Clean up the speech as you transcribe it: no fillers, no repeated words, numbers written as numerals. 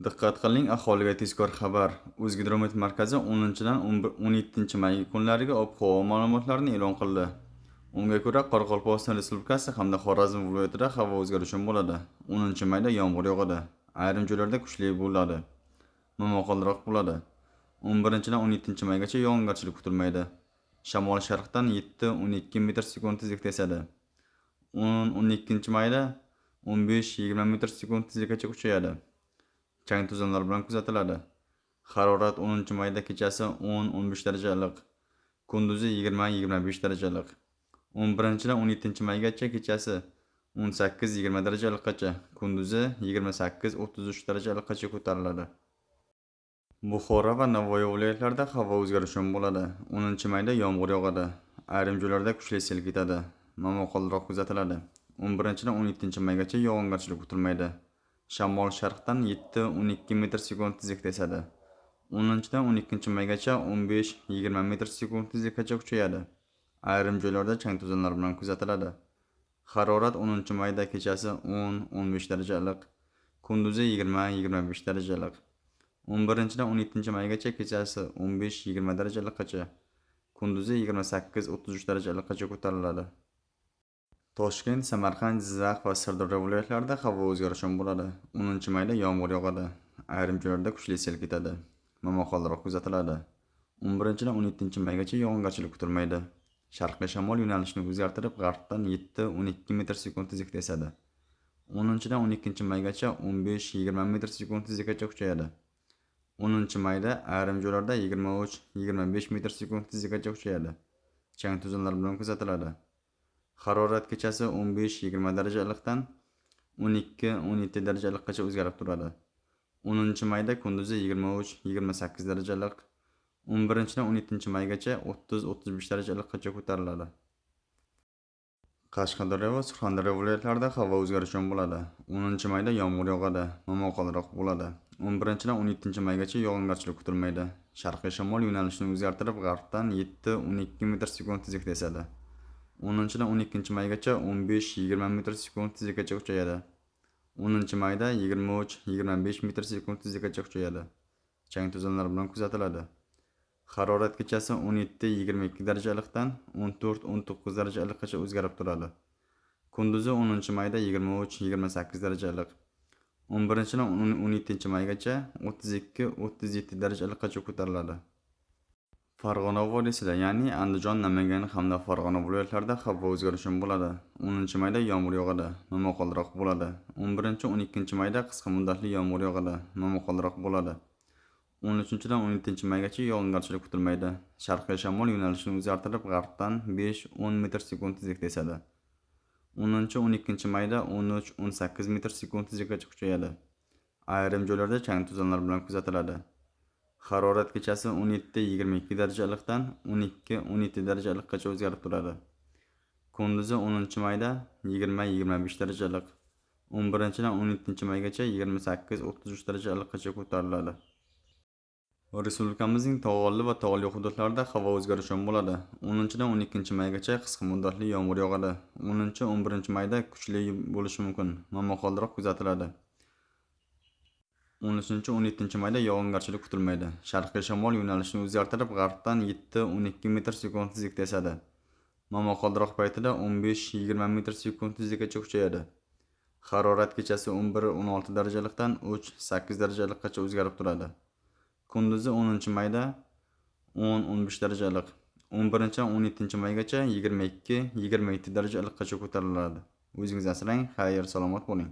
Diqqat qiling, aholiga tezkor xabar. O'zgidromet markazi 10-dan 17 may kunlariga ob-havo ma'lumotlarini e'lon qildi. Unga ko'ra, Qoraqalpog'iston Respublikasi hamda Xorazm viloyatida havo o'zgaruvchan bo'ladi. 10 mayda yomg'ir yog'adi. Ayrim joylarda kuchli bo'ladi. Momaqaldiroq bo'ladi. 11-dan 17 maygacha yog'ingarchilik kutilmaydi. Shamol sharqdan 7-12 metr sekund tezlikda esadi. 10-12 mayda 15-20 metr sekund tezlikgacha kuchayadi. Chang to'zonlar bilan kuzatiladi. Harorat 10 mayda kechasi 10-15 daraja iliq, kunduzi 20-25 daraja iliq. 11-dan 17 maygacha kechasi 18-20 daraja iliqqacha, kunduzi 28-33 daraja iliqqacha ko'tariladi. Buxoro va Navoiy viloyatlarida havo o'zgaruvchan bo'ladi. 10 mayda yomg'ir yog'adi. Ayrim joylarda kuchli sel ketadi. Momaqaldiroq kuzatiladi. 11-dan 17 maygacha yog'ingarchilik kutilmaydi. Shamol sharqdan 7-12 metr sekund tezlikda esadi. 10-dan 12 maygacha 15-20 metr sekund tezlikgacha kuchayadi. Ayrim joylarda chang to'zonlar bilan kuzatiladi. Harorat 10 mayda kechasi 10-15 daraja iliq, kunduzi 20-25 daraja iliq. 11-dan 17 maygacha kechasi 15-20 daraja iliqqacha, kunduzi 28-33 daraja iliqqacha ko'tariladi. Toshkent, Samarqand, Jizzax va Sirdaryo viloyatlarida havo o'zgaruvchan bo'ladi. 10 mayda yomg'ir yog'adi. Ayrim joylarda kuchli sel ketadi. Momaqaldiroq kuzatiladi. 11-dan 17 maygacha yog'ingarchilik kutilmaydi. Sharqiy shamol yo'nalishini o'zgartirib, g'arbdan 7-12 metr sekund tezlikda esadi. 10-dan 12 maygacha 15-20 metr sekund tezlikgacha kuchayadi. 10 mayda ayrim joylarda 23-25 metr sekund tezlikgacha kuchayadi. Chang to'zonlar bilan kuzatiladi. Harorat kechasi 15-20 daraja iliqdan 12-17 daraja iliqqacha o'zgarib turadi. 10 mayda kunduzi 23-28 daraja iliq, 11-dan 17 maygacha 30-35 daraja iliqqacha ko'tariladi. Qashqadaryo va Surxondaryo viloyatlarida havo o'zgaruvchan bo'ladi. 10 mayda yomg'ir yog'adi, momaqaldiroq bo'ladi. 11-dan 17 maygacha yog'ingarchilik kutilmaydi. Sharqiy shamol yo'nalishini o'zgartirib, g'arbdan 7-12 metr sekund tezlikda esadi. 10-dan 12 maygacha 15-20 metr sekund tezlikgacha kuchayadi. 10 mayda 23-25 metr sekund tezlikgacha kuchayadi. Chang to'zonlar bilan kuzatiladi. Harorat kechasi 17-22 daraja iliqdan 14-19 daraja iliqqacha o'zgarib turadi. Kunduzi 10 mayda 23-28 daraja iliq. 11-dan 17 maygacha 32-37 daraja iliqqacha ko'tariladi. Farg'ona vodiysida, ya'ni Andijon, Namangan hamda Farg'ona viloyatlarida havo o'zgaruvchan bo'ladi. 10 mayda yomg'ir yog'adi, momaqaldiroq bo'ladi. 11-12 mayda qisqa muddatli yomg'ir yog'adi, momaqaldiroq bo'ladi. 13-dan 17 maygacha yog'ingarchilik kutilmaydi. Sharqiy shamol yo'nalishini o'zgartirib, g'arbdan 5-10 metr sekund tezlikda esadi. 10-12 mayda 13-18 metr sekund tezlikgacha kuchayadi. Ayrim joylarda chang to'zonlar bilan kuzatiladi. Harorat kechasi 17-22 daraja iliqdan 12-17 daraja iliqqacha o'zgarib turadi. Kunduzi 10 mayda 20-25 daraja iliq, 11-dan 17 maygacha 28-33 daraja iliqqacha ko'tariladi. Respublikamizning tog'oldi va tog'li hududlarida havo o'zgaruvchan bo'ladi. 10-dan 12 maygacha qisqa muddatli yomg'ir yog'adi. 10-11 mayda kuchli bo'lishi mumkin. Momaqaldiroq kuzatiladi. 13-17 mayda yog'ingarchilik kutilmaydi. Sharqiy shamol yo'nalishini o'zgartirib, g'arbdan 7-12 metr sekund tezlikda esadi. Momaqaldiroq paytida 15-20 metr sekund tezlikgacha kuchayadi. Harorat kechasi 11-16 daraja iliqdan 3-8 daraja iliqqacha o'zgarib turadi. Kunduzi 10 mayda 10-15 daraja iliq, 11-17 maygacha 22-27 daraja iliqqacha ko'tariladi. O'zingizni asrang, xayr, salomat bo'ling.